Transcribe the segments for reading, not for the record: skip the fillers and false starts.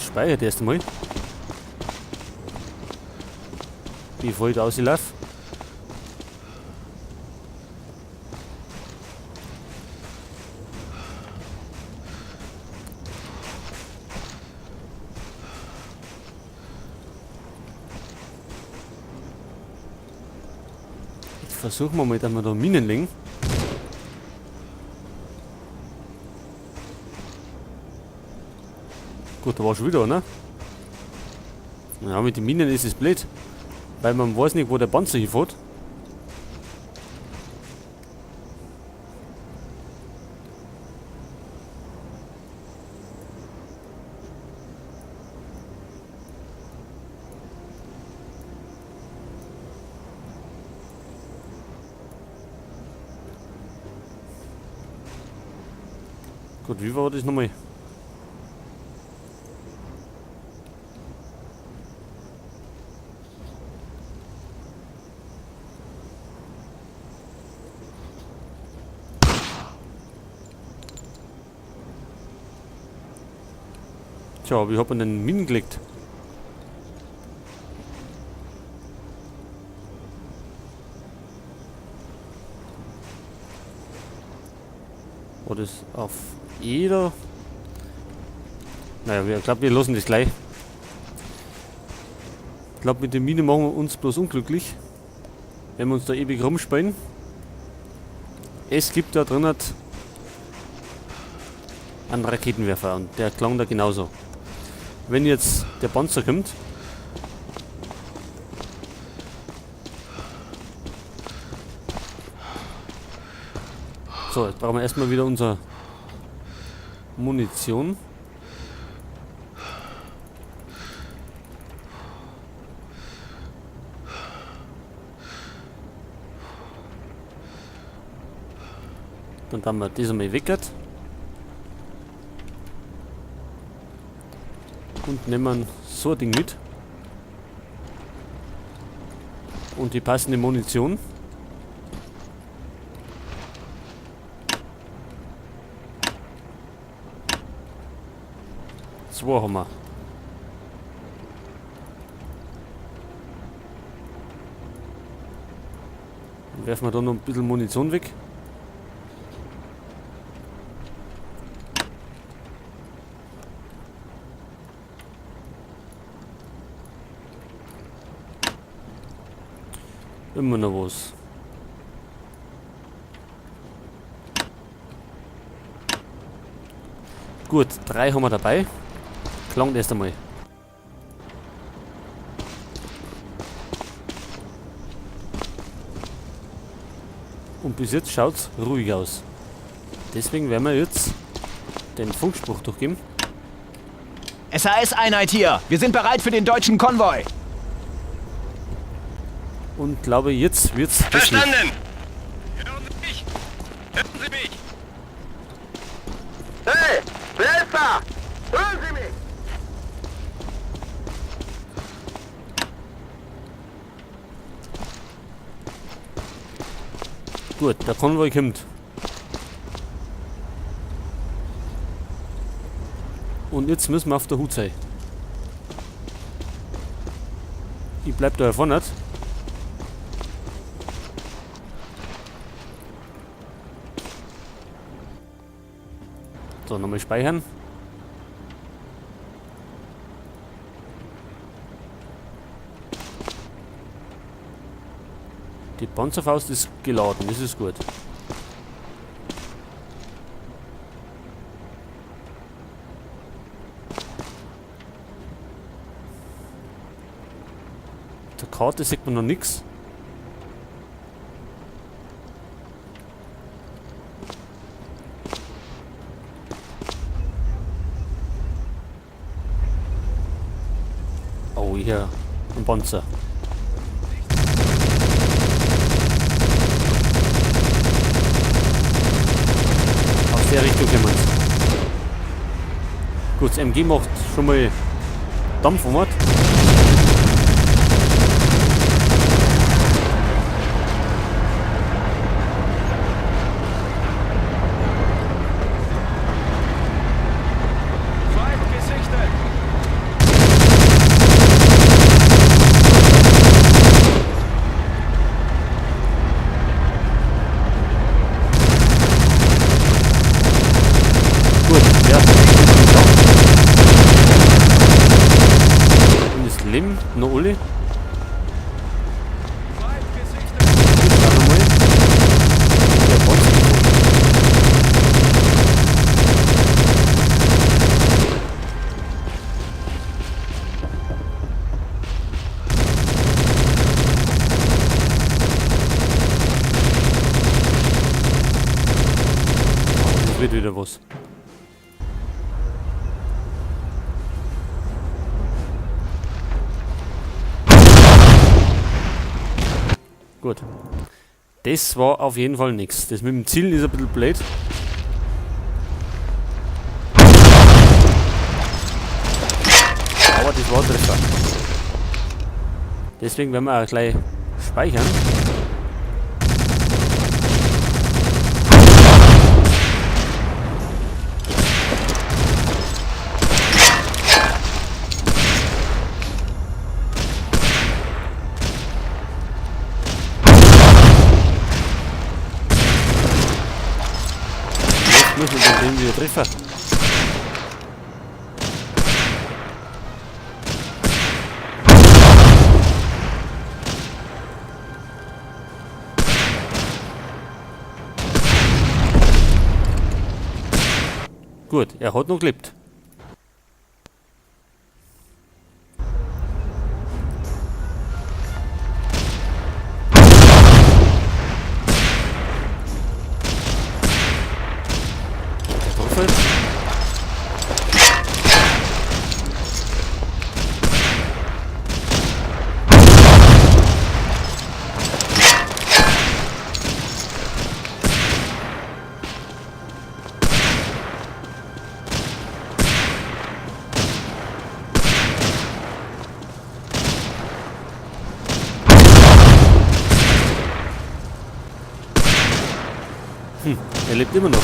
Jetzt speichere ich erst einmal. Bevor ich da rauslaufe. Jetzt versuchen wir mal, dass wir da Minen legen. Gut, da war schon wieder, ne? Ja, mit den Minen ist es blöd. Weil man weiß nicht, wo der Panzer hinfährt. Gut, wie war das nochmal? Tja, wie hat man denn Minen gelegt? War das auf jeder? Naja, ich glaub, wir lassen das gleich. Ich glaub, mit den Minen machen wir uns bloß unglücklich, wenn wir uns da ewig rumspielen. Es gibt da drin einen Raketenwerfer und der klang da genauso. Wenn jetzt der Panzer kommt, so, jetzt brauchen wir erstmal wieder unsere Munition. Dann haben wir das einmal weg. Und nehmen so ein Ding mit. Und die passende Munition. Zwei haben wir. Dann werfen wir da noch ein bisschen Munition weg. Immer noch was. Gut, 3 haben wir dabei. Klangt erst einmal. Und bis jetzt schaut's ruhig aus. Deswegen werden wir jetzt den Funkspruch durchgeben. SAS-Einheit hier. Wir sind bereit für den deutschen Konvoi. Und glaube, jetzt wird's hässlich. Verstanden! Hören Sie mich! Hören Sie mich! Hey, wer ist da? Hören Sie mich! Gut, der Konvoi kommt. Und jetzt müssen wir auf der Hut sein. Ich bleib da vorne. So, nochmal speichern. Die Panzerfaust ist geladen, das ist gut. Auf der Karte sieht man noch nix. Oh, hier ein Panzer. Aus der Richtung kommen wir. Gut, das MG macht schon mal Dampf um. Feind gesichtet! Noch alle. Dann nochmal. Der Panzer. Das wird wieder was. Gut. Das war auf jeden Fall nichts. Das mit dem Zielen ist ein bisschen blöd. Aber das war ein Treffer. Deswegen werden wir auch gleich speichern. Jetzt müssen wir den wieder treffen. Gut, er hat noch gelebt. Kartoffel. Er lebt immer noch.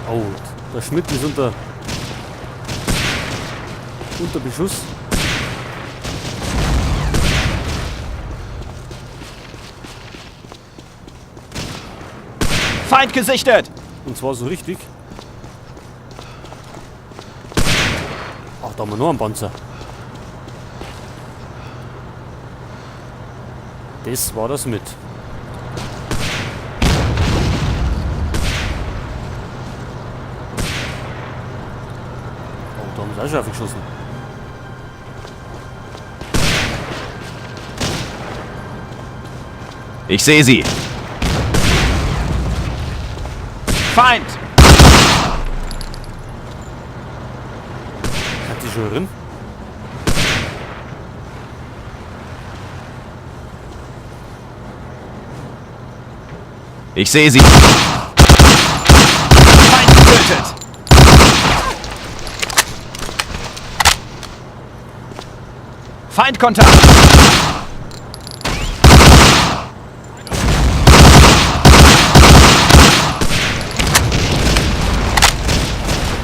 Oh, der Schmidt ist unter Beschuss. Feind gesichtet! Und zwar so richtig. Ach, da haben wir noch einen Panzer. Das war das mit. Oh, da haben sie auch schon aufgeschossen. Ich sehe sie. Feind! Hat die schon drin? Ich sehe sie. Feind getötet! Feindkontakt!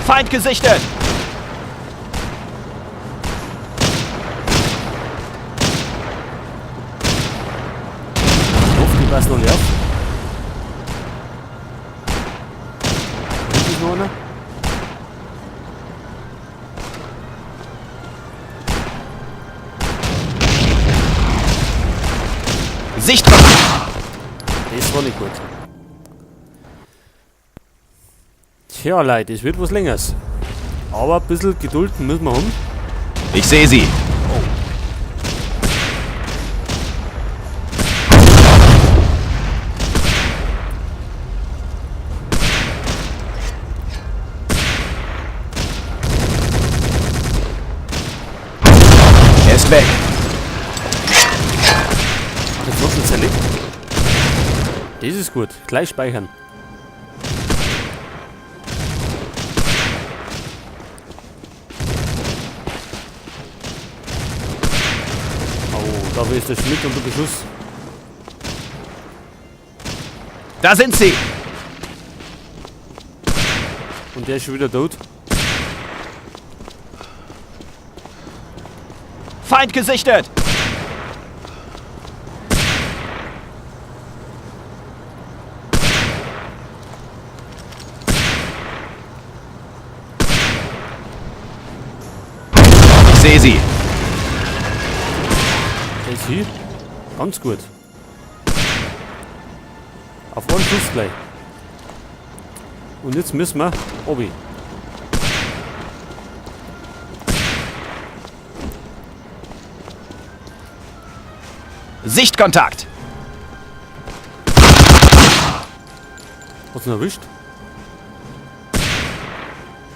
Feind gesichtet! Ich hoffe, die passen noch nicht auf. Hinten ist noch einer. Sichtkontakt! Das war nicht gut. Tja, Leute, es wird was Längeres. Aber ein bisschen Geduld müssen wir haben. Ich sehe sie. Oh. Er ist weg. Jetzt wird er zerlegt. Das ist gut. Gleich speichern. Oh, da ist der Schmidt unter Beschuss. Da sind sie. Und der ist schon wieder tot. Feind gesichtet. sehe sie. Der ist hier. Ganz gut. Auf einen Schuss gleich. Und jetzt müssen wir obi. Sichtkontakt. Hat's ihn erwischt?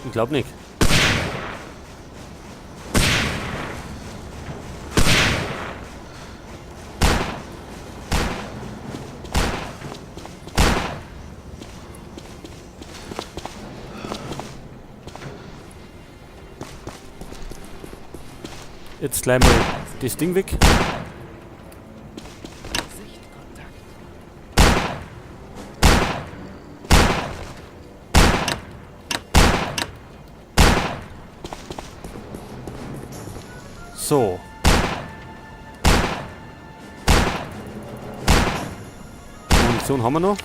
Ich glaub nicht. Jetzt gleich mal das Ding weg. So. Munition haben wir noch.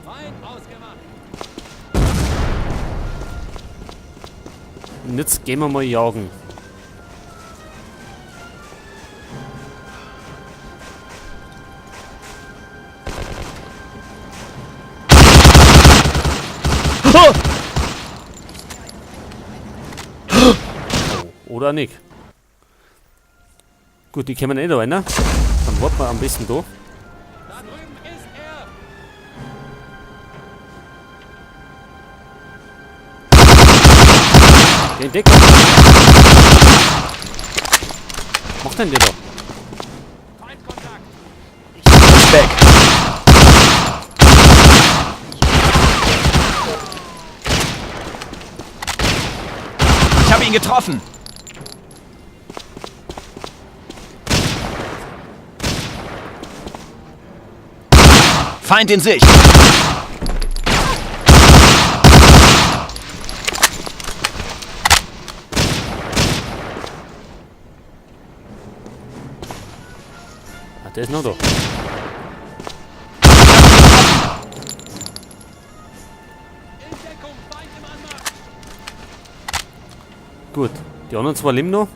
Feind ausgemacht! Und jetzt gehen wir mal jagen. Oder nicht. Gut, die kommen eh da rein. Dann warten wir am besten da. Da drüben ist er! Den Decker. Was macht denn der da? Feindkontakt! Ist weg. Ich habe ihn getroffen. Feind in Sicht. Ah, der ist noch da. In Deckung! Feind im Anmarsch! Gut, die anderen zwei leben noch.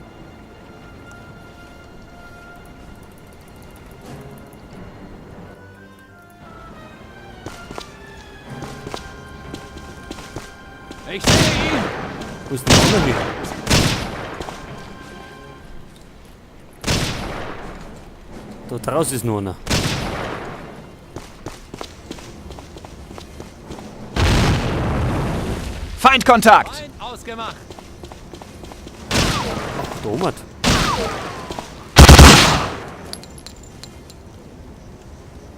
Ich sehe ihn! Wo ist denn der andere hin? Da draußen ist noch einer. Feindkontakt. Feind ausgemacht! Ach, da oben hat.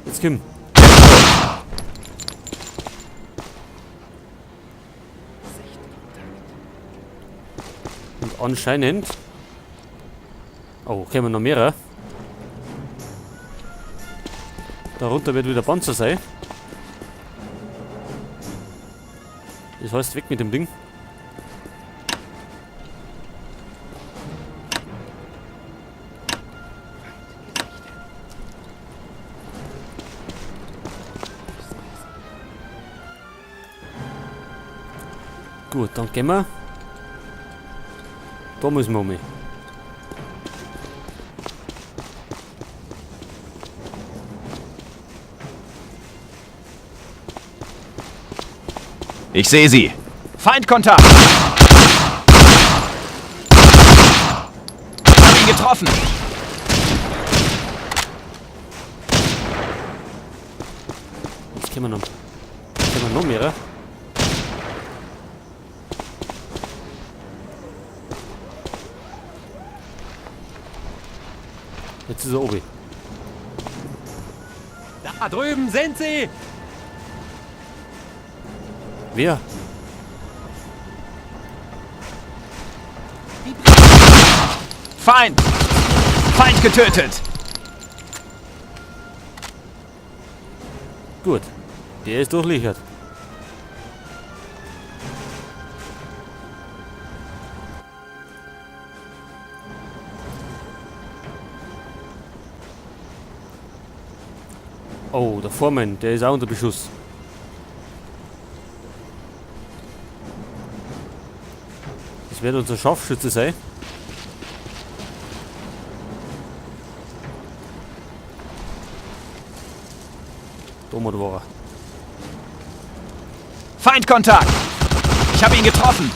Jetzt komm. Und anscheinend... Oh, kommen noch mehrere. Darunter wird wieder Panzer sein. Das heißt, weg mit dem Ding. Gut, dann gehen wir. Da müssen wir um. Ich sehe sie. Feindkontakt. Ich habe ihn getroffen. Jetzt können wir noch. Können wir noch mehrere? Jetzt ist er oben. Da drüben sind sie! Wer? Feind! Feind getötet! Gut. Der ist durchlöchert. Oh, der Foreman, der ist auch unter Beschuss. Das wird unser Scharfschütze sein. Da war er. Feindkontakt! Ich habe ihn getroffen!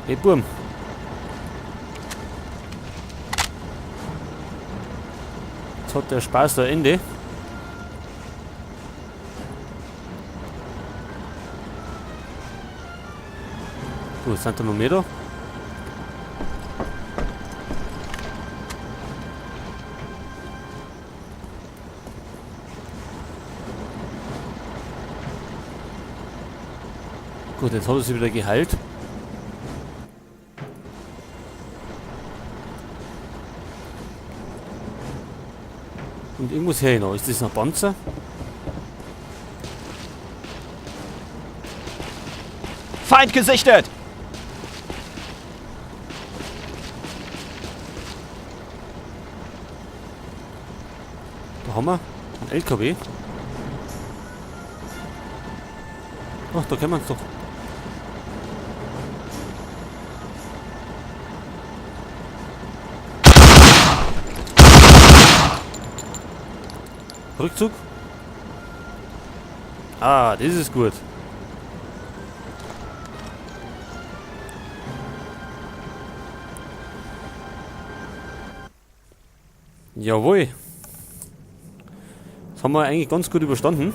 Hey Burm. Jetzt hat der Spaß da Ende. So, jetzt sind da noch mehr da. Gut, jetzt hat er sich wieder geheilt. Und irgendwas her noch. Ist das ein Panzer? Feind gesichtet! Da haben wir einen LKW. Ach, da kennen wir uns doch. Rückzug. Ah, das ist gut. Jawohl. Das haben wir eigentlich ganz gut überstanden.